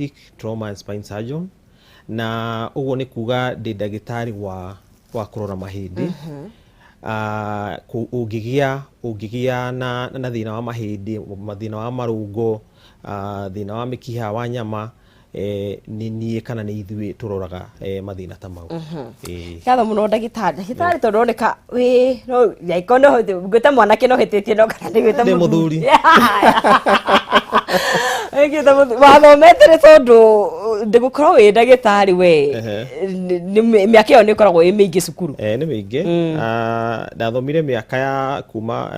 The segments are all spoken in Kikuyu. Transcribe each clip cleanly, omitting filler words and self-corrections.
Orthopedic trauma and spine surgeon, na ũguo nĩ kuga ndĩ ndagĩtarĩ wa kũrora mahĩndĩ. Ũngĩgĩa na thĩna wa mahĩndĩ, thĩna wa marũngo, thĩna wa mĩkiha wa nyama, nĩ niĩ kana nĩ ithuĩ tũroraga mathĩna ta mau. Ngatho mũno ndagĩtarĩ, tondũ ũroneka wĩ no yaiko no ngwĩte mwanake no hĩtĩtie no kana nĩ gwĩte. Ndĩ mũthuri. Wĩkĩte mũthuri wathomete nĩ tondũ ndĩgũkorwo wĩ ndagĩtarĩ we mĩaka ĩyo nĩ ĩkoragwo ĩ mĩingĩ cukuru. Nĩ mĩingĩ. Ndathomire mĩaka ya kuma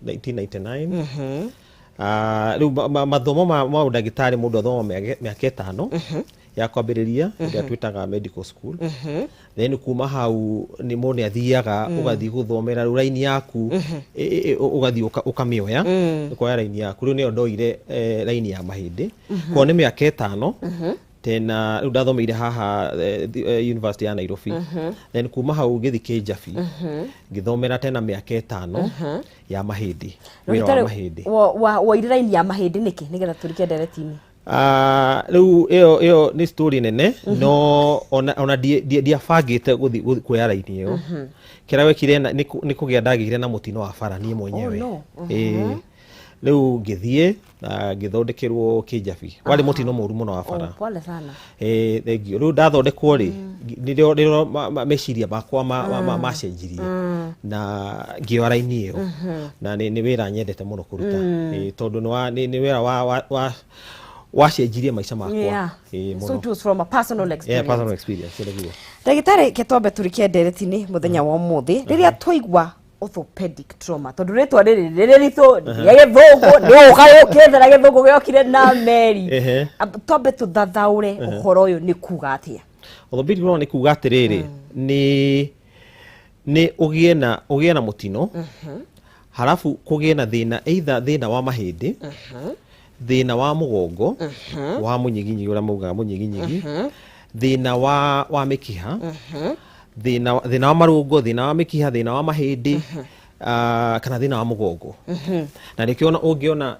1999. Rĩu mathomo ma ũndagĩtarĩ, mũndũ athoma mĩaka 5 ya kwambĩrĩria ĩrĩa twĩtaga medical school. Then kuma hau nĩ mũndũ nĩ athiaga ũgathiĩ gũthomera rĩu raini yaku, ũgathiĩ ũkamĩoya, ũkoya raini yaku. Rĩu nĩyo ndoire, raini ya mahĩndĩ. Koguo nĩ mĩaka 5 tena. Rĩu ndathomeire haha University ya Nairobi. Then kuma hau ngĩthiĩ Kĩnjabi, ngĩthomera tena mĩaka 5 ya mahĩndĩ, wĩra wa mahĩndĩ. Woire raini ya mahĩndĩ nĩkĩ, nĩgetha tũrike ndereti-inĩ? Rĩu ĩyo nĩ story nene, no ona ndiabangĩte gũthiĩ kuoya raini ĩyo. Kĩrĩa wekire nĩ kũgĩa ndagĩire na mũtino wa bara niĩ mwenyewe. Oh, no. Ĩĩ. Rĩu ngĩthiĩ na ngĩthondekerwo Kĩnjabi. Warĩ mũtino mũru mũno wa bara. Oh, pole sana. Ĩĩ, thank you. Rĩu ndathondekwo rĩ, nĩrĩo meciria makwa macenjirie na ngĩoya raini ĩyo, na nĩ wĩra nyendete mũno kũruta. Ĩĩ, tondũ nĩ wĩra wa wacenjirie maica makwa. Ĩĩ, So mũno. it was from a personal experience. Yeah, personal experience nĩguo. Ndagĩtarĩ, ke twambe tũrike ndereti-inĩ mũthenya wa ũmũthĩ. Rĩrĩa twaigua orthopedic trauma, tondũ rĩtwa rĩrĩ rĩrĩ ritũ rĩa gĩthũngũ, nĩ ũka ũkĩte na gĩthũngũ gĩokire na meri. Twambe tũthathaũre ũhoro ũyũ nĩ kuga atĩa? Orthopedic trauma nĩ kuga atĩrĩrĩ, nĩ ũgĩe na mũtino, halafu kũgĩe na thĩna, either thĩna wa mahĩndĩ, thĩna wa mũgongo wa mũnyiginyigi ũrĩa maugaga mũnyiginyigi, thĩna wa mĩkiha, thĩna wa marũngo, thĩna wa mĩkiha, thĩna wa mahĩndĩ, kana thĩna wa mũgongo. Na nĩkĩo ona ũngĩona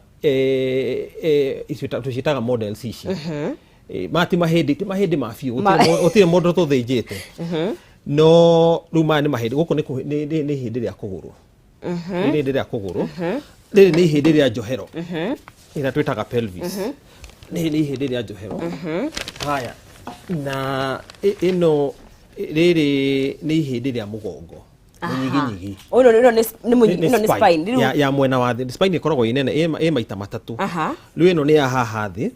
icio tũciĩtaga models ici. Maya ti mahĩndĩ, ti mahĩndĩ ma biũ. Gũtirĩ mũndũ tũthĩnjĩte, no rĩu maya nĩ mahĩndĩ. Gũkũ nĩ ihĩndĩ rĩa kũgũrũ. Rĩrĩ nĩ ihĩndĩ rĩa kũgũrũ. Rĩrĩ nĩ ihĩndĩ rĩa njohero ĩrĩa twĩtaga pelvis. Rĩrĩ nĩ ihĩndĩ rĩa njohero. Haya, na ĩno, rĩrĩ nĩ ihĩndĩ rĩa mũgongo, mũnyiginyigi. Ũyũ ĩno ĩno nĩ spine. Ya mwena wa thĩ. Spine ĩkoragwo ĩ nene, ĩ maita matatũ. Rĩu ĩno nĩ ya haha thĩ.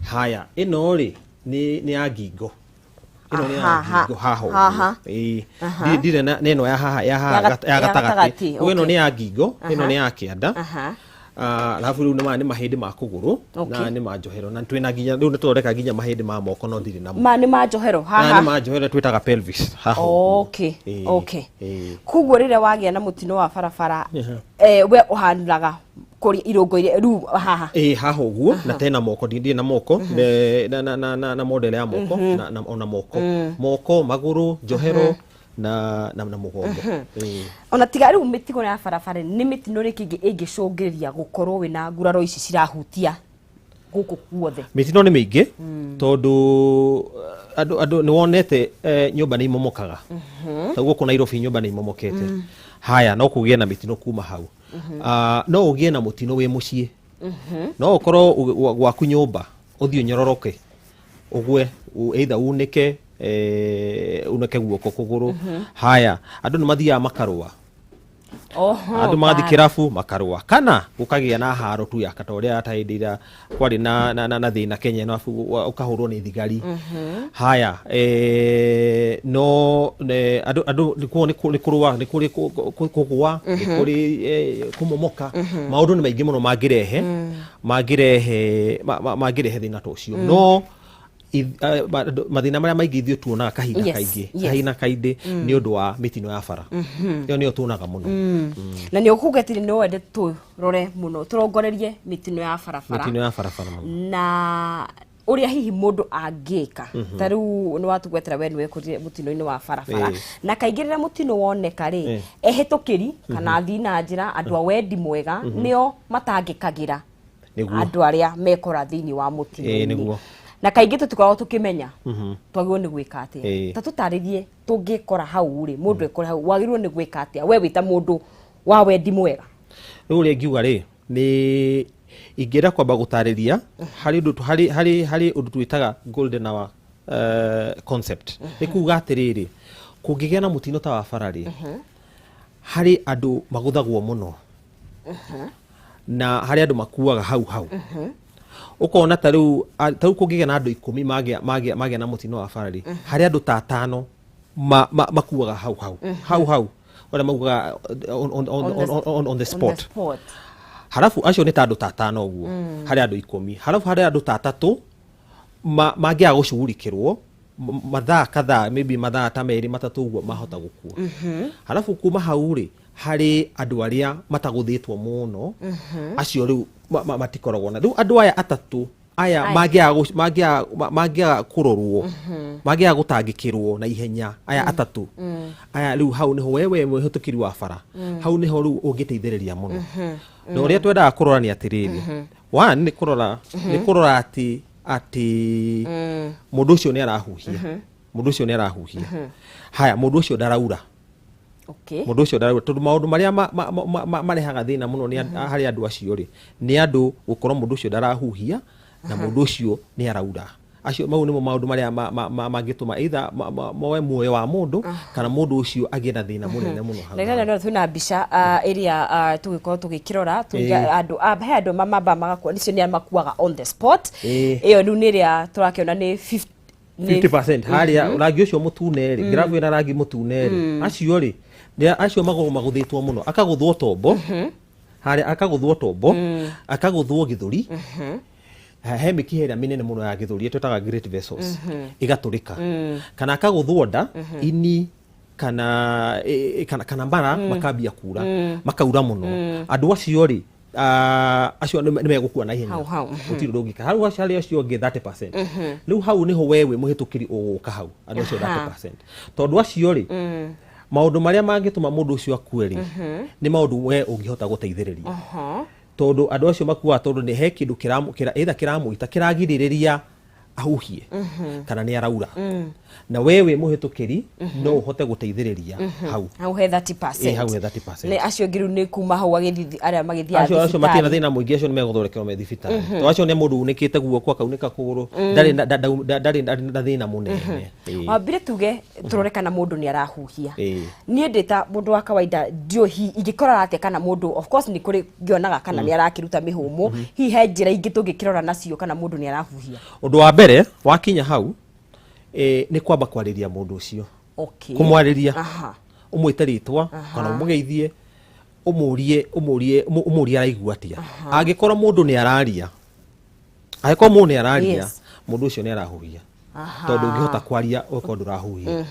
Haya, ĩno rĩ nĩ ya ngingo. Ĩno nĩ ya ngingo haha ũguo. Haha. Ĩĩ. Ndirĩ na ĩno ya haha, ya haha Ya ya ya gatagatĩ. gatagatĩ. Koguo ĩno nĩ ya ngingo, ĩno nĩ ya kĩanda. Alafu rĩu nĩ maya nĩ mahĩndĩ ma kũgũrũ na nĩ ma njohero, na twĩna nginya rĩu nĩ tũthondeka nginya mahĩndĩ ma moko, no ndirĩ namo. Ma nĩ ma njohero Maya haha. nĩ ma njohero, twĩtaga pelvis haha ũguo. Okay. Ĩĩ, ĩĩ. Koguo rĩrĩa wagĩa na mũtino wa barabara, we ũhanuraga kũrĩa irũngo iria rĩu haha? Ĩĩ, haha ũguo, na tena moko, ndirĩ na moko, na model ya moko na ona moko, magũrũ, njohero na mũgongo. Ĩĩ. Ona tiga rĩu mĩtino ya barabara, nĩ mĩtino rĩkĩ ĩngĩ ĩngĩcũngĩrĩria gũkorwo wĩna nguraro ici cirahutia gũkũ guothe? Mĩtino nĩ mĩingĩ, tondũ andũ nĩ wonete nyũmba nĩ imomokaga. Ta gũkũ Nairobi nyũmba nĩ imomokete. Haya, no kũgĩe na mĩtino kuma hau. No ũgĩe na mũtino wĩ mũciĩ. No ũkorwo gwaku nyũmba ũthiĩ ũnyororoke, ũgwe, either unĩke, unĩke guoko, kũgũrũ. Haya, andũ nĩ mathiaga makarũa. Andũ magathiĩ kĩrabu makarũa, kana gũkagĩa na haro tu ya ta ũrĩa ta hĩndĩ ĩrĩa kwarĩ na thĩna Kenya ĩno, arabu ũkahũrwo nĩ thigari. Haya, no andũ nĩ kũrũa, nĩ kũrĩ kũgũa, nĩ kũrĩ kũmomoka. Maũndũ nĩ maingĩ mũno mangĩrehe thĩna ta ũcio, no mathĩna marĩa maingĩ ithuĩ tuonaga kahinda kaingĩ, kahinda kaingĩ nĩ ũndũ wa mĩtino ya bara. Ĩyo nĩyo tuonaga mũno. Na nĩ ũkuga atĩ no wende tũrore mũno, tũrongorerie mĩtino ya barabara. Mĩtino ya barabara mũno. Na ũrĩa hihi mũndũ angĩka. Ta rĩu nĩ watũgwetera we nĩwe wekũrire mũtino-inĩ wa barabara. Na kaingĩ rĩrĩa mũtino woneka rĩ, ehĩtũkĩri kana athii na njĩra, andũ a wendi mwega, nĩo matangĩkagĩra. Nĩguo. Andũ arĩa mekora thĩinĩ wa mũtino-inĩ. Nĩguo. Na kaingĩ tũtikoragwo tũkĩmenya twagĩrĩirwo nĩ gwĩka atĩa. Ta tũtarĩrie, tũngĩkora hau rĩ, mũndũ ekore hau, wagĩrĩirwo nĩ gwĩka atĩa we wĩ ta mũndũ wa wendi mwega? Rĩu ũrĩa ingiuga rĩ, nĩ ingĩenda kwamba gũtarĩria harĩ ũndũ harĩ harĩ harĩ ũndũ twĩtaga golden hour concept. Nĩ kuga atĩrĩrĩ, kũngĩgĩa na mũtino ta wa bara rĩ, harĩ andũ magũthagwo mũno na harĩ andũ makuaga hau hau. Ũkona ta rĩu ta rĩu kũngĩgĩa na andũ 10 magĩa na mũtino wa bara rĩ, harĩ andũ ta atano makuaga hau hau hau hau, ũrĩa maugaga on the spot. On the spot. Halafu acio nĩ ta andũ ta atano ũguo harĩ andũ 10. Halafu harĩ andũ ta atatũ mangĩaga gũcugurikĩrwo mathaa kadhaa, maybe mathaa ta 2 3 ũguo, mahota gũkua. Halafu kuma hau rĩ, harĩ andũ arĩa matagũthĩtwo mũno, acio rĩu matikoragwo na rĩu andũ aya atatũ aya. Aya. Mangĩaga kũrorwo, mangĩaga gũtangĩkĩrwo na ihenya, aya atatũ aya rĩu, hau nĩho wewe mwĩhĩtũkĩri wa bara, hau nĩho rĩu ũngĩteithĩrĩria mũno. Na ũrĩa twendaga kũrora nĩ atĩrĩrĩ, one, nĩ kũrora atĩ mũndũ ũcio nĩ arahuhia, mũndũ ũcio nĩ arahuhia. Haya, mũndũ ũcio ndaraura. Mũndũ ũcio ndaraura, tondũ maũndũ marĩa marehaga thĩna mũno nĩ harĩ andũ acio rĩ, nĩ andũ gũkorwo mũndũ ũcio ndarahuhia na mũndũ ũcio nĩ araura. Acio mau nĩmo maũndũ marĩa mangĩtũma either moe muoyo wa mũndũ kana mũndũ ũcio agĩe na thĩna mũnene mũno hau. Na no twĩna mbica ĩrĩa tũgĩkorwo tũgĩkĩrora andũ he andũ mamamba magakua, nicio nĩ makuaga on the spot. Ĩyo rĩu nĩ ĩrĩa tũrakĩona nĩ 50 50% harĩa rangi ũcio mũtune rĩ, graph ĩna rangi mũtune rĩ, acio rĩ nĩ acio magũthĩtwo mũno, akagũthwo tombo harĩa, akagũthwo tombo, akagũthwo gĩthũri. He mĩkiha ĩrĩa mĩnene mũno ya gĩthũri twĩtaga great vessels ĩgatũrĩka, kana akagũthwo nda, ini kana mara makambia kura, makaura mũno. Andũ acio rĩ, acio nĩ megũkua na ihenya. Hau, hau. Gũtirĩ ũndũ ũngĩka hau. Acio harĩ acio angĩ 30%, rĩu hau nĩho wewe mũhĩtũkĩri ũgũka hau, andũ acio 30%, tondũ acio rĩ, maũndũ marĩa mangĩtũma mũndũ ũcio akue rĩ, nĩ maũndũ we ũngĩhota gũteithĩrĩria, tondũ andũ acio makuaga tondũ nĩ he kĩndũ either kĩramũita, kĩragirĩrĩria ahuhie, kana nĩ araura, na we wĩ mũhĩtũkĩri no ũhote gũteithĩrĩria hau. Hau he 30%. Ĩ, hau he 30%. Nĩ acio angĩ rĩu nĩ kuma hau agĩthiĩ, arĩa magĩthiaga Acio matirĩ na thibitarĩ. thĩna mũingĩ, acio nĩ megũthondekerwo me thibitarĩ, to acio nĩ mũndũ unĩkĩte guoko, akaunĩka kũgũrũ, ndarĩ na thĩna mũnene. Ĩ. Wambire tuge tũrore kana mũndũ nĩ arahuhia. Niĩ ndĩ ta mũndũ wa kawaida, ndiũĩ hihi ingĩkorora atĩa kana mũndũ, of course nĩ kũrĩ ngĩonaga kana nĩ arakĩruta mĩhũmũ, hihi he njĩra ingĩ tũngĩkĩrora nacio kana mũndũ nĩ arahuhia? Ũndũ wa mbere wakinya hau, nĩ kwamba kwarĩria mũndũ ũcio. Kũmwarĩria, ũmwĩte rĩtwa kana ũmũgeithie, ũmũrie araigua atĩa. Angĩkorwo mũndũ nĩ araria, angĩkorwo mũndũ nĩ araria, mũndũ ũcio nĩ arahuhia, tondũ ũngĩhota kwaria ũkorwo ndũrahuhia.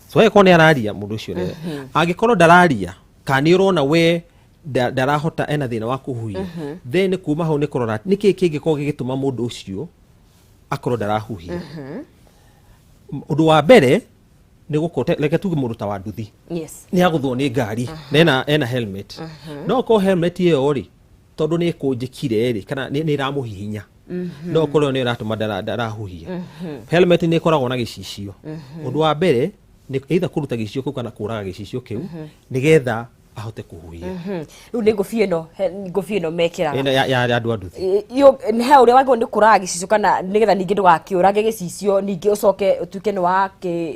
So angĩkorwo nĩ araria, mũndũ ũcio nĩ, angĩkorwo ndararia kana nĩ ũrona we ndarahota, ena thĩna wa kũhuhia, then kuma hau nĩ kũrora nĩkĩ kĩngĩkorwo gĩgĩtũma mũndũ ũcio akorwo ndarahuhia. Ũndũ wa mbere nĩ gũkorwo reke tuge mũndũ ta wa nduthi nĩ agũthwo nĩ ngari na ena helmet, no okorwo helmet ĩyo rĩ, tondũ nĩ ĩkũnjĩkire rĩ, kana nĩ ĩramũhihinya, no okorwo ĩyo nĩ ĩratũma ndarahuhia. Helmet nĩ ĩkoragwo na gĩcicio. Ũndũ wa mbere nĩ either kũruta gĩcicio kĩu kana kũraga gĩcicio kĩu nĩgetha ahote kũhuhia. Rĩu nĩ ngũbia ĩno, ngũbia ĩno mekĩraga. Ĩno ya andũ a nduthi. Nĩ he ũrĩa wagĩrĩirwo nĩ kũraga gĩcicio kana nĩgetha ningĩ ndũgakĩũrage gĩcicio, ningĩ ũcoke ũtuĩke nĩ wakĩ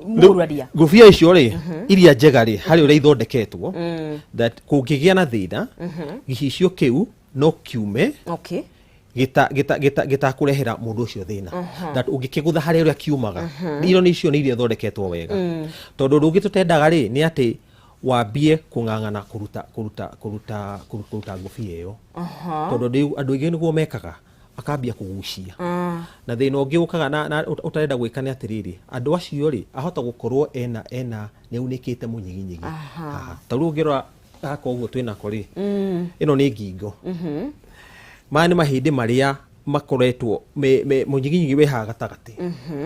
mũguraria? Ngũbia icio rĩ, iria njega rĩ, harĩ ũrĩa ithondeketwo that kũngĩgĩa na thĩna, gĩcicio kĩu no kiume gĩtakũrehera mũndũ ũcio thĩna, that ũngĩkĩgũtha harĩa ũrĩa kiumaga. Iro nĩ icio nĩ iria ithondeketwo wega, tondũ ũndũ ũngĩ tũtendaga rĩ, nĩ atĩ wambie kũng'ang'ana kũruta ngũbia ĩyo, tondũ andũ aingĩ nĩguo mekaga, akambia kũgucia. Na thĩna ũngĩ ũkaga na ũtarenda gwĩka nĩ atĩrĩrĩ, andũ acio rĩ, ahota gũkorwo ena nĩ aunĩkĩte mũnyiginyigi haha. Ta rĩu ũngĩrora gaka ũguo twĩnako rĩ, ĩno nĩ ngingo, maya nĩ mahĩndĩ marĩa Makoretwo mũnyiginyigi wĩ haha gatagatĩ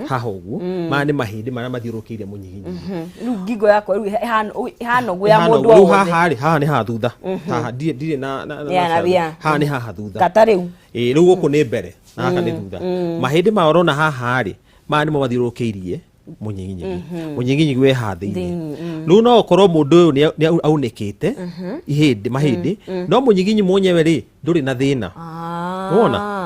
haha ũguo. Maya nĩ mahĩndĩ marĩa mathiũrũrũkĩirie mũnyiginyigi. Rĩu ngingo yakwa rĩu ĩhana ũguo ya Ĩhana mũndũ ũguo. o Rĩu wothe. Haha rĩ, haha nĩ haha thutha, haha ndirĩ na Yeah, na na haha nĩ haha thutha. Kata rĩu. Ĩĩ, rĩu gũkũ nĩ mbere na gaka nĩ thutha. Mahĩndĩ maya ũrona haha rĩ, maya nĩmo mathiũrũrũkĩirie mũnyiginyigi. Mũnyiginyigi wĩ haha thĩinĩ. Rĩu no ũkorwo mũndũ ũyũ nĩ aunĩkĩte ihĩndĩ, mahĩndĩ, no mũnyiginyi mwenyewe rĩ, ndũrĩ na thĩna. Wona?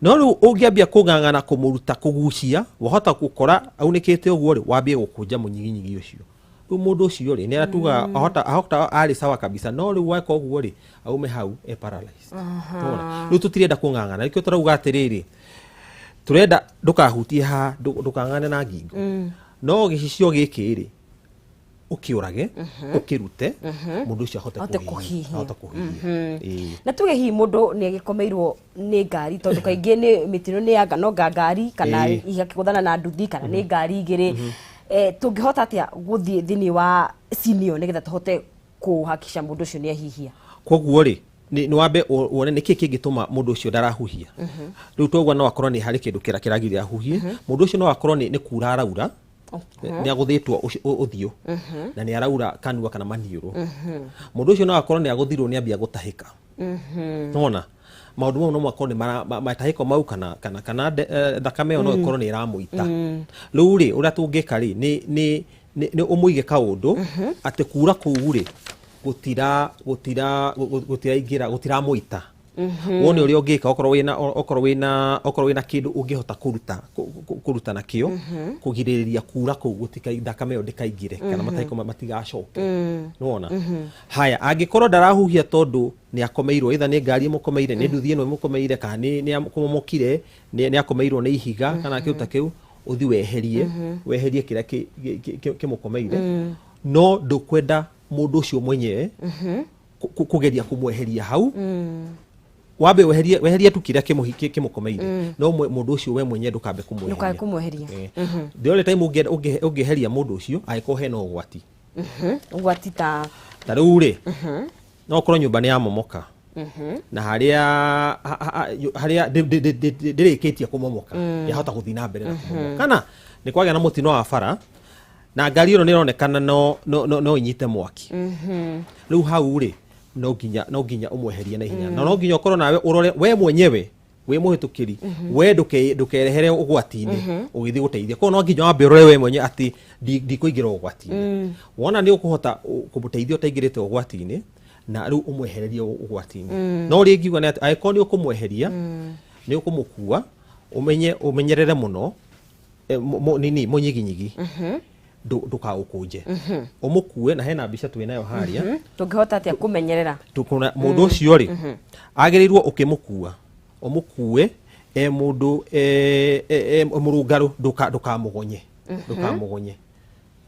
No rĩu ũngĩambia kũng'ang'ana kũmũruta, kũgucia, wahota gũkora aunĩkĩte ũguo rĩ, wambie gũkũnja mũnyiginyigi ũcio. Rĩu mũndũ ũcio rĩ, nĩ aratuga ahota arĩ sawa kabisa, no rĩu weka ũguo rĩ, aume hau e paralyzed. Wona? Rĩu tũtirenda kũng'ang'ana, nĩkĩo tũrauga atĩrĩrĩ, tũrenda ndũkahutie haha, ndũkang'ang'ane na ngingo, no gĩcicio gĩkĩ rĩ, ũkĩũrage, ũkĩrute, mũndũ ũcio ahote ahote kũhihia. Kũhihia. Ahote kũhihia. Ĩĩ. Na tuge hihi mũndũ nĩ agĩkomeirwo nĩ ngari, tondũ kaingĩ nĩ mĩtino nĩ yanga no ngari kana igakĩgũthana na nduthi kana nĩ ngari igĩrĩ. Tũngĩhota atĩa gũthiĩ thĩinĩ wa scene ĩyo nĩgetha tũhote kũhakikisha mũndũ ũcio nĩ ahihia? Koguo rĩ, nĩ wambe wone nĩkĩ kĩngĩtũma mũndũ ũcio ndarahuhia. Rĩu toguo no akorwo nĩ harĩ kĩndũ kĩragiria ahuhie. Mũndũ ũcio no akorwo nĩ kura araura, nĩ agũthĩtwo ũthiũ na nĩ araura kanua kana maniũrũ. Mũndũ ũcio no akorwo nĩ agũthirwo, nĩ ambia gũtahĩka. Nona maũndũ mau no makorwo nĩ matahĩko mau kana thakame ĩyo no ĩkorwo nĩ ĩramũita. Rĩu rĩ, ũrĩa tũngĩka rĩ, nĩ ũmũige kaũndũ atĩ kura kũu rĩ, gũtira gũtira gũtiraingĩra, gũtiramũita. Wone ũrĩa ũngĩka, okorwo wĩna kĩndũ ũngĩhota kũruta nakĩo kũgirĩrĩria kura kũu thakame ĩyo ndĩkaingĩre kana matahĩko matigacoke. Nĩwona? Haya, angĩkorwo ndarahuhia tondũ nĩ akomeirwo, either nĩ ngari ĩmũkomeire, nĩ nduthi ĩno ĩmũkomeire, kana nĩ akũmomokire, nĩ akomeirwo nĩ ihiga kana kĩndũ ta kĩu, ũthi weherie kĩrĩa kĩmũkomeire. No ndũkwenda mũndũ ũcio mwenyewe kũgeria kũmweheria hau. Wambe weherie tu kĩrĩa kĩmũkomeire, no mũndũ ũcio we mwenyewe ndũkambe ndũkae kũmweheria. Kũmweheria. The only time ũngĩeheria mũndũ ũcio, angĩkorwo hena ũgwati. Ũgwati ta? Ta rĩu rĩ, no ũkorwo nyũmba nĩ yamomoka na harĩa harĩa ndĩrĩkĩtie kũmomoka, yahota gũthiĩ na mbere na kũmomoka, kana nĩ kwagĩa na mũtino wa bara na ngari ĩno nĩ ĩronekana no ĩnyite mwaki. Rĩu hau rĩ, no nginya ũmweherie na ihenya, na no nginya ũkorwo nawe ũrore we mwenyewe wĩ mũhĩtũkĩri, we ndũkerehere ũgwati-inĩ ũgĩthiĩ gũteithia. Koguo no nginya wambe ũrore we mwenyewe atĩ ndikũingĩra ũgwati-inĩ. Wona nĩ ũkũhota kũmũteithia ũtaingĩrĩte ũgwati-inĩ, na rĩu ũmwehererie ũgwati-inĩ. No ũrĩa ingiuga nĩ atĩ angĩkorwo nĩ ũkũmweheria, nĩ ũkũmũkua, ũmenye ũmenyerere mũno nini mũnyiginyigi ndũkaũkũnje, ũmũkue. Na hena mbica twĩ nayo harĩa. Tũngĩhota atĩa kũmenyerera? Tukona mũndũ ũcio rĩ, agĩrĩirwo ũkĩmũkua, ũmũkue e mũndũ e mũrũngarũ, ndũkamũgonye, ndũkamũgonye.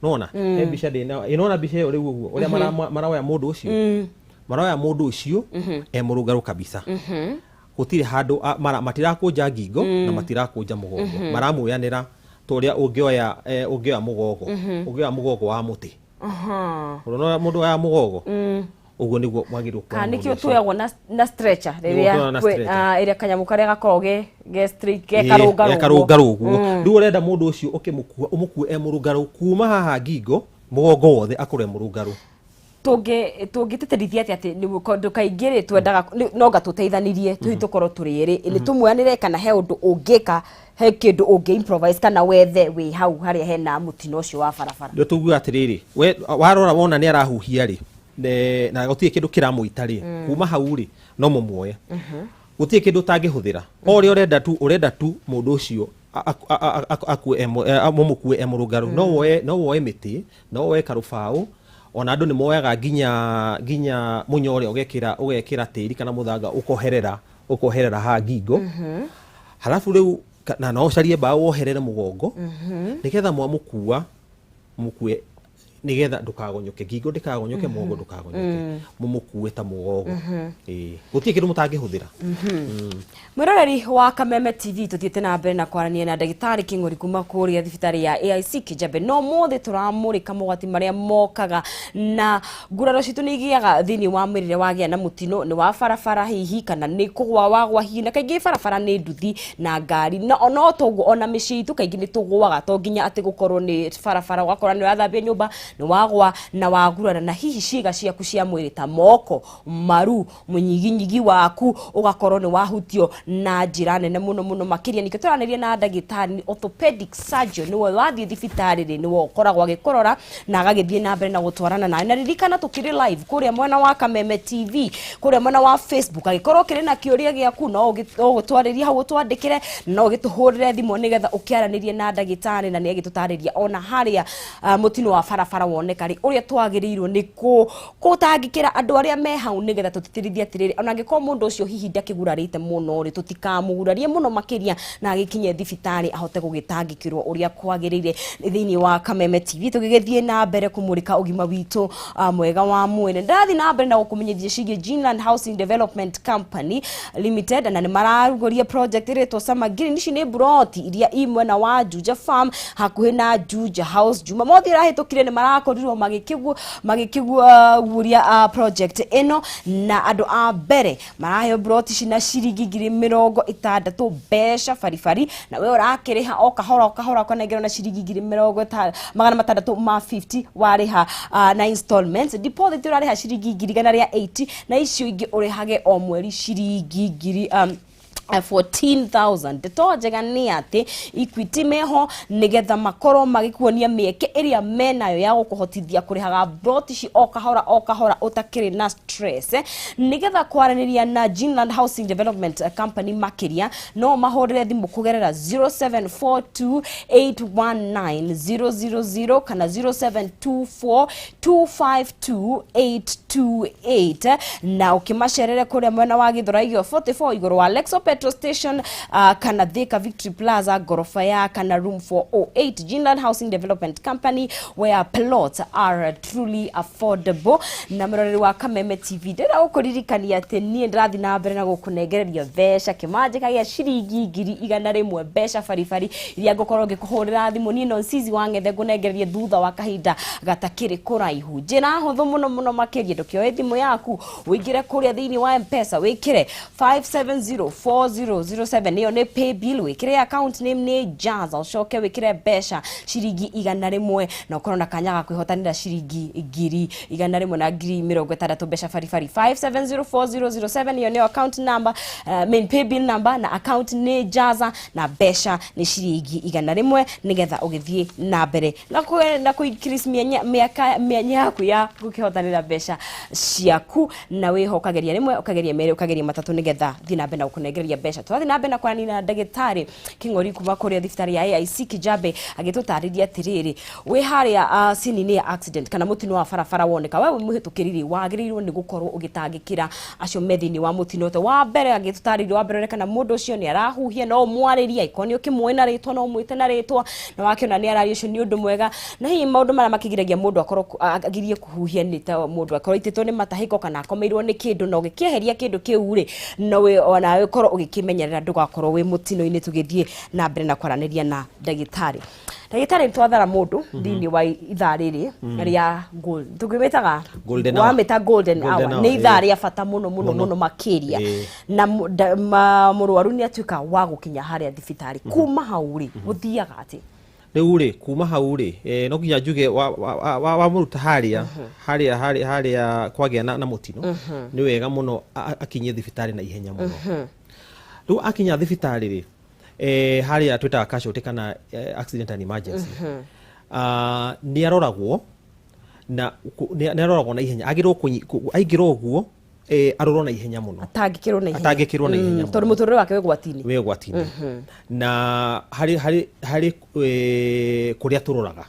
Nona he mbica ndĩna ĩnona mbica ĩyo rĩu ũguo ũrĩa maroya mũndũ ũcio, maroya mũndũ ũcio e mũrũngarũ kabisa. Gũtirĩ handũ matirakũnja ngingo na matirakũnja mũgongo, maramuoyanĩra ta ũrĩa ũngĩoya mũgogo wa mũtĩ. Ũrona mũndũ oya mũgogo ũguo nĩguo mwagĩrĩirwo kuoya Kana mũndũ nĩkĩo ũcio. tuoyagwo na stretcher. Nĩguo Rĩrĩa tuoyagwo na stretcher. Ĩrĩa kanyamũ karĩa gakoragwo ge straight, ge Ĩĩ, karũngarũ ge ũguo. karũngarũ ũguo. Rĩu ũrenda mũndũ ũcio ũkĩmũkua, ũmũkue e mũrũngarũ kuma haha ngingo, mũgongo wothe akorwo e mũrũngarũ. Tũngĩtĩtĩrithia atĩa atĩ nĩguo tondũ kaingĩ rĩ, twendaga no nga tũteithanirie, tũhi tũkorwo tũrĩ erĩ, nĩ tũmuoyanĩre, kana he ũndũ ũngĩka, he kĩndũ ũngĩ improvise kana wethe wĩ hau harĩa hena mũtino ũcio wa barabara? Ndio tuguga atĩrĩrĩ, we warora wona nĩ arahuhia rĩ, na gũtirĩ kĩndũ kĩramũita rĩ, kuma hau rĩ, no mũmuoye. Gũtirĩ kĩndũ ũtangĩhũthĩra, o ũrĩa ũrenda tu mũndũ ũcio akue mũmũkue e mũrũngarũ. No woe mĩtĩ, no woe karũbaũ, ona andũ nĩ moyaga nginya mũnyore, ũgekĩra tĩri kana mũthanga, ũkoherera haha ngingo. Halafu rĩu na no ũcarie mbaũ woherere mũgongo, nĩgetha mwamũkua mũkue. Nigetha ndukagonyoke, ngingo ndikagonyoke, mugongo ndukagonyoke, mumukue ta mugogo. Ĩĩ, gũtirĩ kĩndũ mũtangĩhũthĩra. Mwiroreri wa Kameme TV, tuthiĩte na mbere na kwarania na ndagĩtarĩ Kĩng'ori kuma kũrĩa thibitarĩ ya AIC Kijabe. No mũthĩ tũramũrĩka mogwati marĩa mokaga na nguraro citũ nĩ igĩaga thĩinĩ wa mwĩrĩ rĩrĩa wagĩa na mũtino, nĩ wa barabara hihi kana nĩ kũgwa wagwa hihi, na kaingĩ barabara nĩ nduthi na ngari, na no toguo ona mĩciĩ itũ kaingĩ nĩ tũgũaga, to nginya atĩ gũkorwo nĩ barabara, ũgakora nĩ ũrathambia nyũmba nĩ wagwa na wagurara, na hihi ciĩga ciaku cia mwĩrĩ ta moko, maru, mũnyiginyigi waku ũgakorwo nĩ wahutio na njĩra nene mũno mũno makĩria. Nĩkĩo tũranĩria na ndagĩtarĩ, nĩ orthopedic surgeon, nĩwe wathiĩ thibitarĩ rĩ, nĩwe ũkoragwo agĩkũrora na agagĩthiĩ na mbere na gũtwarana nawe. Na ririkana tũkĩrĩ live kũrĩa mwena wa Kameme TV, kũrĩa mwena wa Facebook, angĩkorwo ũkĩrĩ na kĩũria gĩaku no ũgũtwarĩria hau, ũtwandĩkĩre, no ũgĩtũhũrĩre thimũ nĩgetha ũkĩaranĩrie na ndagĩtarĩ, na nĩ agĩtũtarĩria ona harĩa mũtino wa barabara woneka rĩ, ũrĩa twagĩrĩirwo nĩ gũtangĩkĩra andũ arĩa me hau, nĩgetha tũtĩtĩrithie atĩrĩrĩ, ona angĩkorwo mũndũ ũcio hihi ndakĩgurarĩte mũno rĩ, tũtikamũgurarie mũno makĩria na agĩkinye thibitarĩ ahote gũgĩtangĩkĩrwo ũrĩa kwagĩrĩire. Thĩinĩ wa Kameme TV tũgĩgĩthiĩ na mbere kũmũrĩka ũgima witũ mwega wa mwĩrĩ, ndĩrathiĩ na mbere na gũkũmenyithia ciĩgiĩ Greenland Housing Development Company Limited, na nĩ mararugũria project ĩrĩtwo Summer Green. Ici nĩ mburoti iria i mwena wa Juja Farm hakuhĩ na Juja House. Jumamothi ĩrahĩtũkire nĩ marakorirwo magĩkĩguũria project ĩno, na andũ a mbere maraheo mburoti ici na ciringi 60,000 mbeca baribari, na we ũrakĩrĩha o kahora o kahora, ũkanengerwo na ciringi ngiri mĩrongo magana matandatũ ma 50 warĩha na installments. Deposit ũrarĩha ciringi 180,000, na icio ingĩ ũrĩhage o mweri ciringi ngiri 14,000. Ndeto njega nĩ atĩ Equity meho nĩgetha makorwo magĩkuonia mĩeke ĩrĩa menayo ya gũkũhotithia kũrĩhaga mburoti ici o kahora o kahora ũtakĩrĩ na stress. Nĩgetha kwaranĩria na Greenland Housing Development Company makĩria, no mahũrĩre thimũ kũgerera 0742 819 000 kana 0724 252 828, na ũkĩmacerere kũrĩa mwena wa Githurai 44 igũrũ wa Lexo Petrol Station kana Thika Victory Plaza ngoroba ya kana room 408. Greenland Housing Development Company, where plots are truly affordable. Na mũroreri wa Kameme TV, ndĩrenda gũkũririkania atĩ niĩ ndĩrathiĩ na mbere na gũkũnengereria mbeca kĩmanjĩka gĩa ciringi 100,000 mbeca baribari iria ngũkorwo ngĩkũhũrĩra thimũ niĩ no Nsizi wa Ng'ethe ngũnengererie thutha wa kahinda gatakĩrĩ kũraihu. Njĩra hũthũ mũno mũno makĩria, ndũkĩoe thimũ yaku ũingĩre kũrĩa thĩinĩ wa Mpesa, wĩkĩre 5704007, ĩyo nĩ pay bill, wĩkĩre account name nĩ Jaza, ũcoke wĩkĩre mbeca ciringi 100 na ũkorwo na kanya ga kwĩhotanĩra ciringi 160,000 mbeca baribari. 5704007 ĩyo nĩyo account number, main pay bill number, na account nĩ Jaza, na mbeca nĩ ciringi 100, nĩgetha ũgĩthiĩ na mbere na kũ increase mĩanya mĩaka mĩanya yaku ya gũkĩhotanĩra mbeca ciaku, na wĩho ũkageria rĩmwe, ũkageria merĩ, ũkageria matatũ, nĩgetha thiĩ na mbere na gũkũnengereria mbeca. Tũrathiĩ na mbere na kwaranĩria na ndagĩtarĩ Kĩng'ori kuma kũrĩa thibitarĩ ya AIC Kijabe, agĩtũtarĩria atĩrĩrĩ, wĩ harĩa scene-inĩ ya accident kana mũtino wa barabara woneka, we wĩ mũhĩtũkĩri rĩ, wagĩrĩirwo nĩ gũkorwo ũgĩtangĩkĩra acio me thĩinĩ wa mũtino ũcio. Wa mbere agĩtũtarĩria, wa mbere kana mũndũ ũcio nĩ arahuhia, no ũmwarĩrie, angĩkorwo nĩ ũkĩmũĩ na rĩtwa no ũmwĩte na rĩtwa, na wakĩona nĩ araria, ũcio nĩ ũndũ mwega. Na hihi maũndũ marĩa makĩgiragia mũndũ akorwo agirie kũhuhia nĩ ta mũndũ akorwo aitĩtwo nĩ matahĩko kana akomeirwo nĩ kĩndũ, na ũgĩkĩeheria kĩndũ kĩu rĩ, no onawe ũkorwo ũgĩkĩmenyerera ndũgakorwo wĩ mũtino-inĩ. Tũgĩthiĩ na mbere na kwaranĩria na ndagĩtarĩ. Ndagĩtarĩ, nĩ twathara mũndũ thĩinĩ wa ithaa rĩrĩ rĩa gold, tũkĩmĩtaga Golden hour. Wamĩta golden Golden hour. hour, Nĩ ithaa ĩĩ. rĩa bata mũno mũno Mũno. mũno makĩria. Ĩĩ. Na mũrwaru nĩ atuĩka wa gũkinya harĩa thibitarĩ, kuma hau rĩ, gũthiaga atĩ? Rĩu rĩ, kuma hau rĩ, no nginya njuge wamũruta harĩa kwagĩa na mũtino, nĩ wega mũno akinyie thibitarĩ na ihenya mũno. Rĩu akinya thibitarĩ rĩ, harĩa twĩtaga casualty kana accident and emergency, nĩ aroragwo na nĩ aroragwo na ihenya, agĩrĩirwo aingĩra ũguo, arorwo na ihenya mũno. Atangĩkĩrwo na ihenya. Atangĩkĩrwo na ihenya Tondũ mũno. Mũtũrĩre wake wĩ ũgwati-inĩ. Wĩ ũgwati-inĩ. Na harĩ kũrĩa tũroraga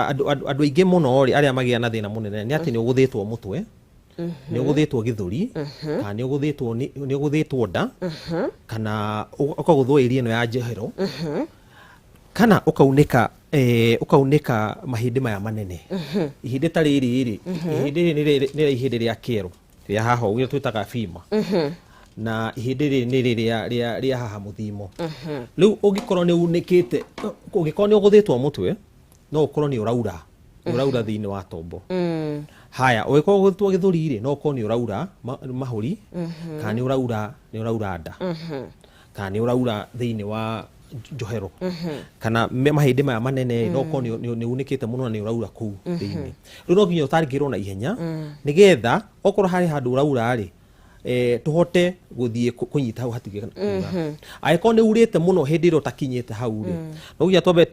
andũ aingĩ mũno rĩ, arĩa magĩa na thĩna mũnene nĩ atĩ nĩ ũgũthĩtwo mũtwe, nĩ ũgũthĩtwo gĩthũri, kana nĩ ũgũthĩtwo nda, kana ũkagũthwo area ĩno ya njohero. Kana ũkaunĩka, ũkaunĩka mahĩndĩ maya manene. Ihĩndĩ ta rĩrĩ rĩ, ihĩndĩ rĩrĩ nĩ rĩa ihĩndĩ rĩa kĩero rĩa haha ũguo twĩtaga femur, na ihĩndĩ rĩrĩ nĩ rĩrĩa rĩa haha mũthimo. Rĩu ũngĩkorwo nĩ unĩkĩte, ũngĩkorwo nĩ ũgũthĩtwo mũtwe, no ũkorwo nĩ ũraura, nĩ ũraura thĩinĩ wa tombo. Haya, ũngĩkorwo ũgũthĩtwo gĩthũri rĩ, no ũkorwo nĩ ũraura mahũri, kana nĩ ũraura nda, kana nĩ ũraura thĩinĩ wa njohero, kana mahĩndĩ maya manene, no ũkorwo nĩ unĩkĩte mũno na nĩ ũraura kũu thĩinĩ. Rĩu no nginya ũtangĩrwo na ihenya, nĩgetha okorwo harĩ handũ ũraura rĩ, tũhote gũthiĩ kũnyita hau hatige kuura. Angĩkorwo nĩ urĩte mũno hĩndĩ ĩrĩa ũtakinyĩte hau rĩ, no nginya twambe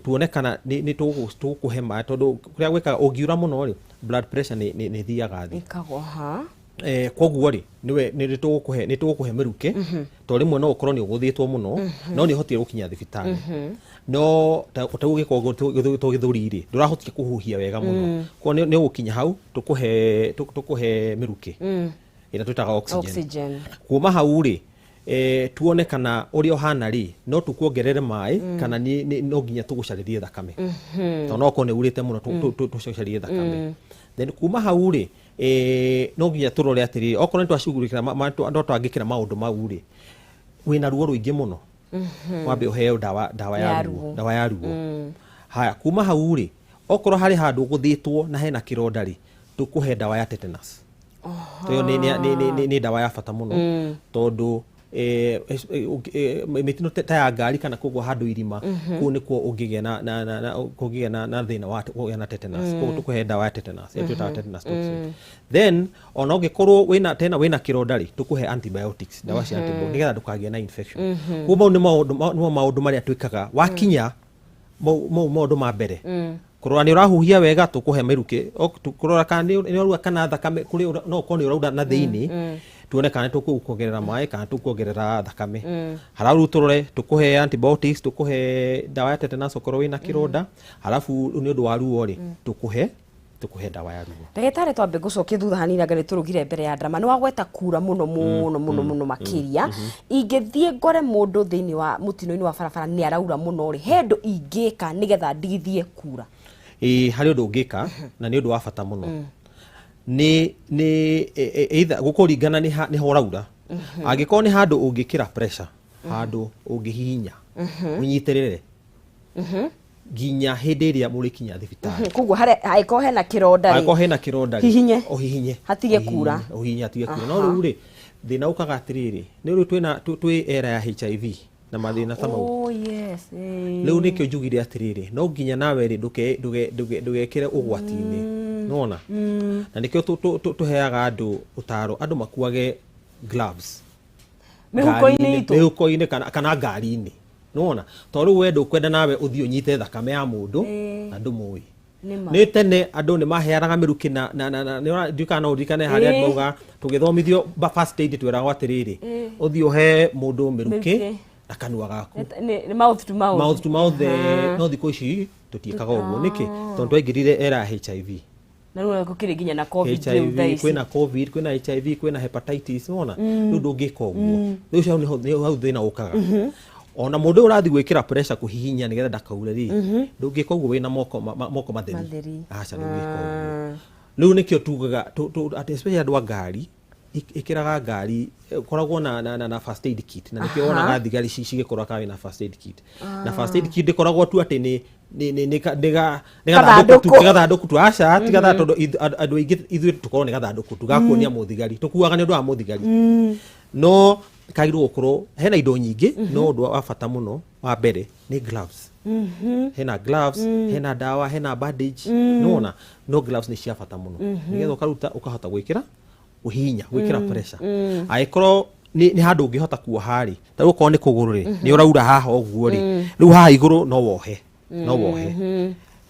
tuone kana nĩ tũgũkũhe maĩ, tondũ kũrĩa gwĩkaga ũngiura mũno rĩ, blood pressure nĩ ĩthiaga thĩ. Ĩkagwa ha. Koguo rĩ, nĩwe nĩ tũgũkũhe mĩrukĩ, tondũ rĩmwe no ũkorwo nĩ ũgũthĩtwo mũno no nĩ ũhotire gũkinya thibitarĩ, no ta ũgĩkorwo gũthĩtwo gĩthũri rĩ, ndũrahotire kũhuhia wega mũno. Koguo nĩ ũgũkinya hau tũkũhe mĩrukĩ ĩrĩa twĩtaga oxygen. Oxygen. Kuma hau rĩ, tuone kana ũrĩa ũhana rĩ, no tũkuongerere maĩ, kana no nginya tũgũcarĩrie thakame, tondũ no ũkorwo nĩ urĩte mũno, tũcarie thakame. Then kuma hau rĩ, no nginya tũrore atĩrĩrĩ, okorwo nĩ twacugurĩkĩra no twangĩkĩra maũndũ mau rĩ, wĩna ruo rũingĩ mũno, wambe ũheo ndawa ya Ya ruo. Ruo. Ndawa ya ruo. Haya, kuma hau rĩ, okorwo harĩ handũ ũgũthĩtwo na hena kĩronda rĩ, tũkũhe ndawa ya tetanus. Ĩyo nĩ ndawa ya bata mũno, tondũ mĩtino ta ya ngari kana kũgwa handũ irima, kũu nĩkuo ũngĩgĩa na kũngĩgĩa na thĩna wa kũgĩa na tetanus. Koguo tũkũhe ndawa ya tetanus ĩrĩa twĩtaga tetanus toxoid. Then ona ũngĩkorwo wĩna tena wĩna kĩronda rĩ, tũkũhe antibiotics, ndawa cia antibiotics, nĩgetha ndũkagĩe na infection. Koguo mau nĩmo maũndũ marĩa twĩkaga wakinya. Mau maũndũ ma mbere, kũrora nĩ ũrahuhia wega, tũkũhe mĩrukĩ, kũrora kana nĩ ũraura, kana thakame kũrĩ no ũkorwo nĩ ũraura na thĩinĩ, tuone kana tũgũkuongerera maĩ kana tũkuongerera thakame. Halafu rĩu tũrore, tũkũhe antibiotics, tũkũhe ndawa ya tetanus okorwo wĩna kĩronda. Halafu rĩu nĩ ũndũ wa ruo rĩ, tũkũhe ndawa ya ruo. Ndagĩtarĩ, twambe ngũcokie thutha hanini, anga nĩ tũrugire mbere ya drama. Nĩ wagweta kura mũno mũno mũno mũno makĩria. Ingĩthiĩ ngore mũndũ thĩinĩ wa mũtino-inĩ wa barabara nĩ araura mũno rĩ, he ũndũ ingĩka nĩgetha ndigithie kura? Ĩĩ, harĩ ũndũ ũngĩka na nĩ ũndũ wa bata mũno. Nĩ either gũkũringana nĩ ho ũraura. Angĩkorwo nĩ handũ ũngĩkĩra pressure, handũ ũngĩhihinya, ũnyitĩrĩre nginya hĩndĩ ĩrĩa mũrĩkinya thibitarĩ. Koguo harĩa angĩkorwo hena kĩronda rĩ, Angĩkorwo hena kĩronda rĩ, hihinye. Ũhihinye. Hatige Ũhihinye, kura. Ũhihinye hatige kura. No rĩu rĩ, thĩna ũkaga atĩrĩrĩ, nĩ rĩu twĩna twĩ era ya HIV na mathĩna ta mau. Oh yes. Rĩu nĩkĩo njugire atĩrĩrĩ, no nginya nawe rĩ, ndũgekĩre ũgwati-inĩ, nĩwona? Na nĩkĩo tũheaga andũ ũtaro, andũ makuage gloves mĩhuko-inĩ ngari-inĩ, itũ. Mĩhuko-inĩ kana ngari-inĩ, nĩwona? Tondũ rĩu we ndũkwenda nawe ũthiĩ ũnyite thakame ya mũndũ na ndũmũĩ. Nĩ ma. Nĩ tene andũ nĩ maheanaga mĩrukĩ na ndiũĩ kana no ũririkane harĩa andũ mauga tũgĩthomithio first aid, twĩragwo atĩrĩrĩ, ũthiĩ ũhe mũndũ mĩrukĩ Mĩrukĩ. na kanua gaku. Nĩ mouth to mouth. Mouth to mouth. No thikũ ici tũtiĩkaga ũguo. Nĩkĩ? Tondũ twaingĩrire era ya HIV. Na rĩu gũkĩrĩ nginya na COVID rĩu thaa HIV. ici. Kwĩna COVID, kwĩna HIV, kwĩna hepatitis, wona? Rĩu ndũngĩka ũguo. Rĩu ũcio hau nĩho hau thĩna ũkaga. Ona mũndũ ũyũ ũrathiĩ gwĩkĩra pressure kũhihinya nĩgetha ndakaure rĩ, ndũngĩka ũguo wĩna moko matheri. Matheri. Aca, ndũngĩka ũguo. Rĩu nĩkĩo tugaga atĩ especially andũ a ngari, ĩkĩraga ngari, koragwo na first aid kit, na nĩkĩo wonaga thigari cigĩkorwo kana wĩna first aid kit. Na first aid kit ndĩkoragwo tu atĩ nĩ gathandũkũ tu. Gathandũkũ. Nĩ gathandũkũ tu, aca, ti gathandũkũ, tondũ andũ aingĩ ithuĩ tũkorwo nĩ gathandũkũ tu gakuonia mũthigari, tũkuaga nĩ ũndũ wa mũthigari, no kagĩrĩirwo gũkorwo hena indo nyingĩ. No ũndũ wa bata mũno wa mbere nĩ gloves. Hena gloves, hena ndawa, hena bandage, nĩwona? No gloves nĩ cia bata mũno, nĩgetha ũkaruta ũkahota gwĩkĩra, kũhihinya, gwĩkĩra pressure. Angĩkorwo nĩ handũ ũngĩhota kuoha rĩ, ta rĩu okorwo nĩ kũgũrũ rĩ, nĩ ũraura haha ũguo rĩ, rĩu haha igũrũ no wohe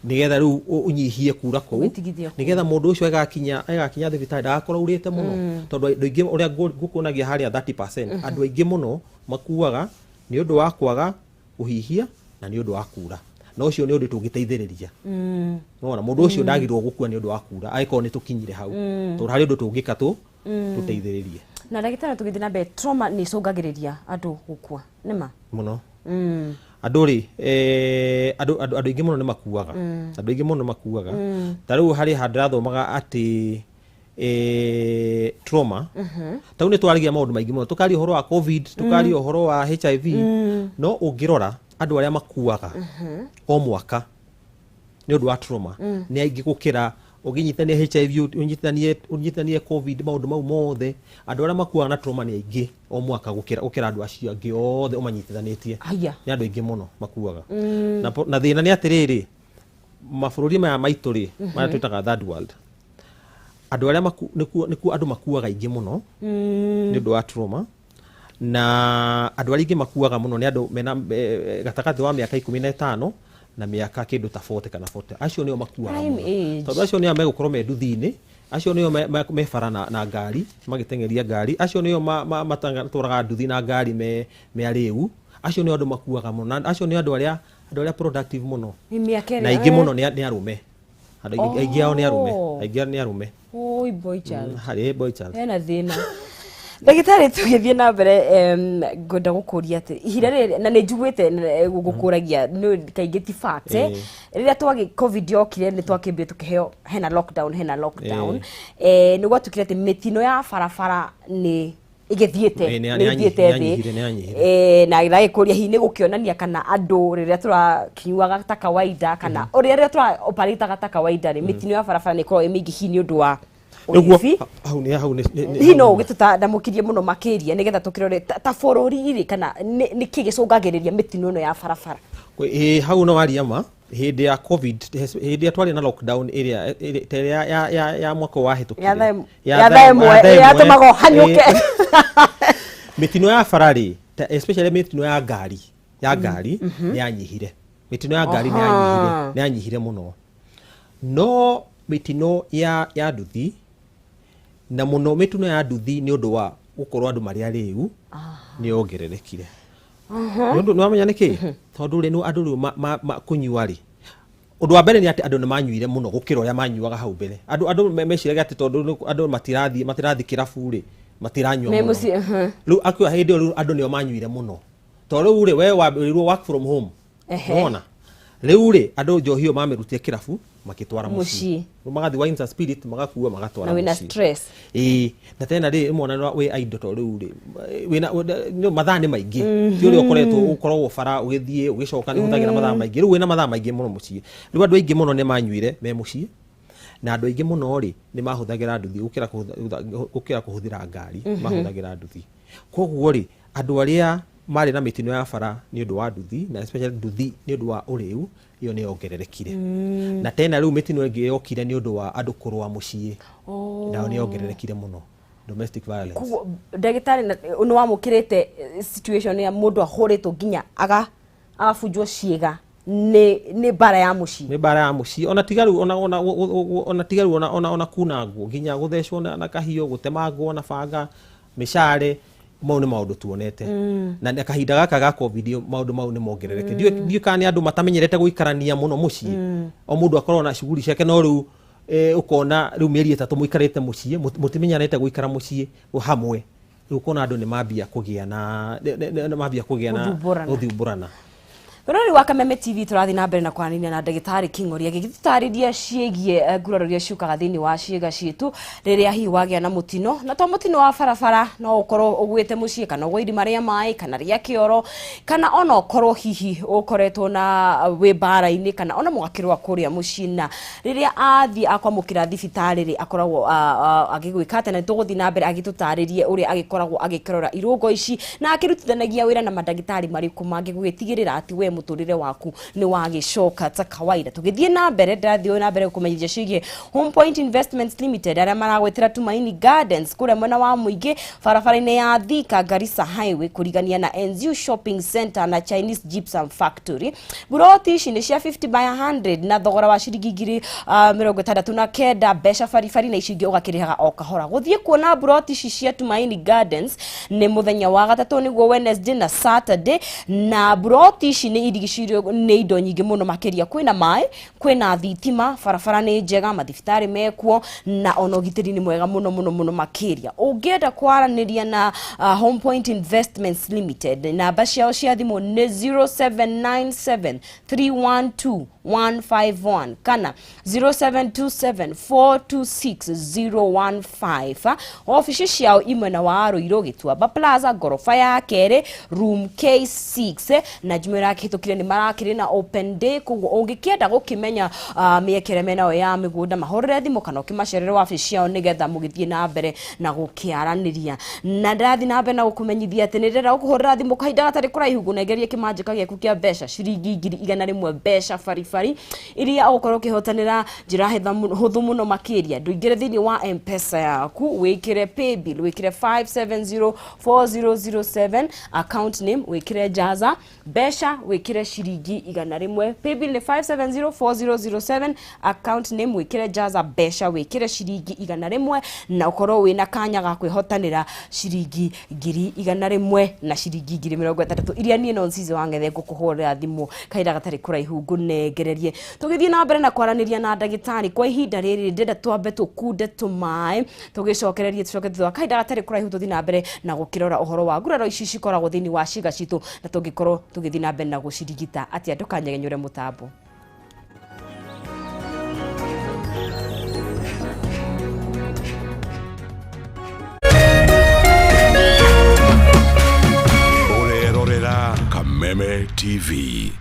nĩgetha rĩu ũnyihie kura kũu. Ũgĩtigithia kura. Nĩgetha mũndũ ũcio agĩgakinya thibitarĩ ndagakorwo aurĩte mũno, tondũ andũ aingĩ, ũrĩa ngũkuonagia harĩa 30%, andũ aingĩ mũno makuaga nĩ ũndũ wa kwaga kũhihia na nĩ ũndũ wa kura. Na ũcio nĩ ũndũ tũngĩteithĩrĩria. Nĩwona mũndũ ũcio ndagĩrĩirwo gũkua nĩ ũndũ wa kura angĩkorwo nĩ tũkinyire hau, tondũ harĩ ũndũ tũngĩka tũteithĩrĩrie. Na ndagĩtarĩ, tũgĩthiĩ na mbere, trauma nĩ icũngagĩrĩria andũ gũkua, nĩ ma? Mũno. Andũ rĩ, andũ aingĩ mũno nĩ makuaga, andũ aingĩ mũno nĩ makuaga. Ta rĩu harĩ handũ ndĩrathomaga atĩ trauma, ta rĩu nĩ twaragia maũndũ maingĩ mũno, tũkaria ũhoro wa COVID, tũkaria ũhoro wa HIV, no ũngĩrora andũ arĩa makuaga o mwaka nĩ ũndũ wa trauma nĩ aingĩ gũkĩra ũngĩnyitithania HIV, ũnyitithanie COVID, maũndũ mau mothe. Andũ arĩa makuaga na trauma nĩ aingĩ o mwaka gũkĩra andũ acio angĩ othe ũmanyitithanĩtie. Haya. Nĩ andũ aingĩ mũno makuaga. Na thĩna nĩ atĩrĩrĩ, mabũrũri maya maitũ rĩ, marĩa twĩtaga third world, andũ arĩa nĩkuo andũ makuaga aingĩ mũno nĩ ũndũ wa trauma, na andũ arĩa aingĩ makuaga mũno nĩ andũ mena gatagatĩ wa mĩaka 15 na mĩaka kĩndũ ta 40 kana 40. Acio nĩo makuaga Prime mũno. age. Tondũ acio nĩo megũkorwo me nduthi-inĩ, acio nĩo me bara na ngari magĩteng'eria ngari, acio nĩo matwaraga nduthi na ngari me arĩu, acio nĩo andũ makuaga mũno, na acio nĩo andũ arĩa productive mũno. Nĩ mĩaka Na ĩrĩa aingĩ mũno nĩ arũme. Andũ aingĩ ao nĩ arũme. Oh. Aingĩ ao nĩ arũme. Oi, boy child. Harĩ boy child. Hena thĩna. Ndagĩtarĩ, tũgĩthiĩ na mbere, ngwenda gũkũria atĩ ihinda rĩrĩ, na nĩ njiguĩte gũkũragia nĩ kaingĩ ti fact, rĩrĩa twagĩ COVID yokire, nĩ twakĩambire tũkĩheo hena lockdown, nĩ gwatuĩkire atĩ mĩtino ya barabara nĩ ĩgĩthiĩte nĩ nĩ ĩthiĩte nĩ thĩ. yanyihire, nĩ yanyihire. Na ndagĩkũria hihi nĩ gũkĩonania kana andũ rĩrĩa tũrakinyuaga ta kawaida, kana ũrĩa rĩrĩa tũra operate ta kawaida rĩ, mĩtino ya barabara nĩ ĩkoragwo ĩ mĩingĩ hihi nĩ ũndũ wa Nĩguo ũrĩbi? Hau nĩ hau nĩ Hihi no ũgĩtũtandamũkirie mũno makĩria nĩgetha tũkĩrore ta bũrũri rĩ, kana nĩ kĩ gĩcũngagĩrĩria mĩtino ĩno ya barabara? Ĩ, hau no waria ma. Hĩndĩ ya COVID, hĩndĩ ĩrĩa twarĩ na lockdown ĩrĩa ta ĩrĩa ya mwaka wahĩtũkire. Ya thaa ĩmwe, Ya thaa ĩrĩa ĩmwe. yatũmaga ũhanyũke. Mĩtino ya bara rĩ, especially mĩtino ya ngari nĩ yanyihire. Mĩtino ya ngari nĩ yanyihire, nĩ yanyihire mũno, no mĩtino ya nduthi, na mũno mĩtino ya nduthi nĩ ũndũ wa gũkorwo andũ marĩ arĩu, nĩ yongererekire. Nĩ ũndũ nĩ wamenya nĩkĩ? Tondũ rĩ, nĩ andũ rĩu kũnyua rĩ, ũndũ wa mbere nĩ atĩ andũ nĩ manyuire mũno gũkĩra ũrĩa manyuaga hau mbere. Andũ meciragia atĩ tondũ andũ matirathiĩ kĩrabu rĩ, matiranyua Me mũno. mũciĩ. Rĩu akiuga hĩndĩ ĩyo rĩu andũ nĩo manyuire mũno, tondũ rĩu rĩ, we wambĩrĩirwo work from home. Nĩwona rĩu rĩ, andũ njohi ĩyo mamĩrutire kĩrabu makĩtwara Mũciĩ. mũciĩ. Rĩu magathiĩ Wines and Spirit, magakua magatwara Na wĩna mũciĩ. stress. Ĩĩ, na tena rĩ, mwana wĩ idle, tondũ rĩu rĩ, wĩna mathaa nĩ maingĩ, ti ũrĩa ũkoretwo ũkoragwo bara ũgĩthiĩ ũgĩcoka, nĩ ũhũthagĩra mathaa maingĩ. Rĩu wĩna mathaa maingĩ mũno mũciĩ. Rĩu andũ aingĩ mũno nĩ manyuire me mũciĩ, na andũ aingĩ mũno rĩ, nĩ mahũthagĩra nduthi gũkĩra kũhũthĩra ngari, mahũthagĩra nduthi. Koguo rĩ, andũ arĩa marĩ na mĩtino ya bara nĩ ũndũ wa nduthi, na especially nduthi nĩ ũndũ wa ũrĩu, ĩyo nĩ yongererekire. Na tena rĩu mĩtino ĩngĩ yokire nĩ ũndũ wa andũ kũrũa mũciĩ, nayo nĩ yongererekire mũno, domestic violence. Koguo ndagĩtarĩ, nĩ wamũkĩrĩte situation ya mũndũ ahũrĩtwo nginya agabunjwo ciĩga nĩ mbara ya mũciĩ? Nĩ mbara ya mũciĩ, ona tiga rĩu ona tiga rĩu ona kunangwo, nginya gũthecwo na kahiũ, gũtemangwo na banga, mĩcare, mau nĩ maũndũ tuonete. Na kahinda gaka ga COVID maũndũ mau nĩ mongerereke. Ndiũĩ kana nĩ andũ matamenyerete gũikarania mũno mũciĩ, o mũndũ akorwo na shughuli ciake, no rĩu ũkona rĩu mĩeri 3 mũikarĩte mũciĩ, mũtimenyanĩte gũikara mũciĩ hamwe. Rĩu ũkona andũ nĩ mambia kũgĩa na nĩ mambia kũgĩa na Gũthumbũrana. Gũthumbũrana. Rũrĩ wa Kameme TV, tũrathiĩ na mbere na kwaranĩria na ndagĩtarĩ King'ori agĩgĩtũtarĩria ciĩgiĩ nguraro iria ciũkaga thĩinĩ wa ciĩga ciitũ rĩrĩa hihi wagĩa na mũtino, na to mũtino wa barabara, no ũkorwo ũgwĩte mũciĩ, kana ũgwe irima rĩa maĩ, kana rĩa kĩoro, kana ona ũkorwo hihi ũkoretwo na wĩ mbara-inĩ, kana ona mũgakĩrũa kũrĩa mũciĩ, na rĩrĩa athiĩ akwamũkĩra thibitarĩ rĩ, akoragwo agĩgwĩka atĩa? Na nĩ tũgũthiĩ na mbere agĩtũtarĩrie ũrĩa agĩkoragwo agĩkĩrora irũngo ici na akĩrutithanagia wĩra na mandagĩtarĩ marĩkũ mangĩ gũgĩtigĩrĩra atĩ we mũtũrĩre waku nĩ wagĩcoka ta kawaida. Tũgĩthiĩ na mbere, ndĩrathiĩ na mbere gũkũmenyithia ciĩgiĩ Home Point Investments Limited, arĩa maragwĩtĩra Tumaini Gardens kũrĩa mwena wa mũingĩ, barabara-inĩ ya Thika Garissa Highway, kũrigania na Enziu Shopping Center na Chinese Gypsum Factory. Buroti ici nĩ cia 50 by 100 na thogora wa ciringi ngiri 69 mbeca baribari, na ici ingĩ ũgakĩrĩhaga o kahora. Gũthiĩ kuona buroti ici cia Tumaini Gardens nĩ mũthenya wa gatatũ, nĩguo Wednesday, na Saturday, na buroti ici nĩ irigicĩirio nĩ indo nyingĩ mũno makĩria. Kwĩna maĩ, kwĩna thitima, barabara nĩ njega, mathibitarĩ mekuo, na ona ũgitĩri nĩ mwega mũno mũno mũno makĩria. Ũngĩenda kwaranĩria na Home Point Investments Limited, namba ciao cia thimũ nĩ 0797 312 151 kana 0727 426 015. Obici ciao imwena wa Ruiru, Gĩtuamba Plaza, ngoroba ya kerĩ, room K6. Na njumĩra kĩhĩtũkire nĩ marakĩrĩ na open day, koguo ũngĩkĩenda gũkĩmenya mĩekere menayo ya mĩgũnda, mahũrĩre thimũ kana ũkĩmacerere wabici ciao nĩgetha mũgĩthiĩ na mbere na gũkĩaranĩria. Na ndĩrathiĩ na mbere na gũkũmenyithia atĩ nĩ ndĩrenda gũkũhũrĩra thimũ kahinda gatarĩ kũraihu ngũnengerie kĩmanjĩka gĩaku kĩa mbeca ciringi 100,000, mbeca baribari iria ũgũkorwo ũkĩhotanĩra njĩra hũthũ mũno makĩria. Ndũingĩre thĩinĩ wa M-Pesa yaku, wĩkĩre paybill, wĩkĩre 5704007, account name wĩkĩre Jaza, mbeca wĩkĩre ciringi 100. Paybill nĩ 5704007, account name wĩkĩre Jaza, mbeca wĩkĩre ciringi 100, na ũkorwo wĩna kanya ga kwĩhotanĩra ciringi 100,000 na ciringi 60,000 iria niĩ no Nzizo wa Ng'ethe ngũkũhũrĩra thimũ kahinda gatarĩ kũraihu ngũnengererie. Tũgĩthiĩ na mbere na kwaranĩria na ndagĩtarĩ kwa ihinda rĩrĩ, ndĩrenda twambe tũkunde tũmaĩ, tũgĩcokererie, tũcoke thutha wa kahinda gatarĩ kũraihu tũthiĩ na mbere na gũkĩrora ũhoro wa nguraro ici cikoragwo thĩinĩ wa ciĩga citũ na tũngĩkorwo tũgĩthiĩ na mbere na gũcirigita atĩa. Ndũkanyegenyũre mũtambo. Ũrerorera Kameme TV.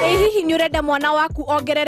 Ĩ hihi nĩ ũrenda mwana waku ongerere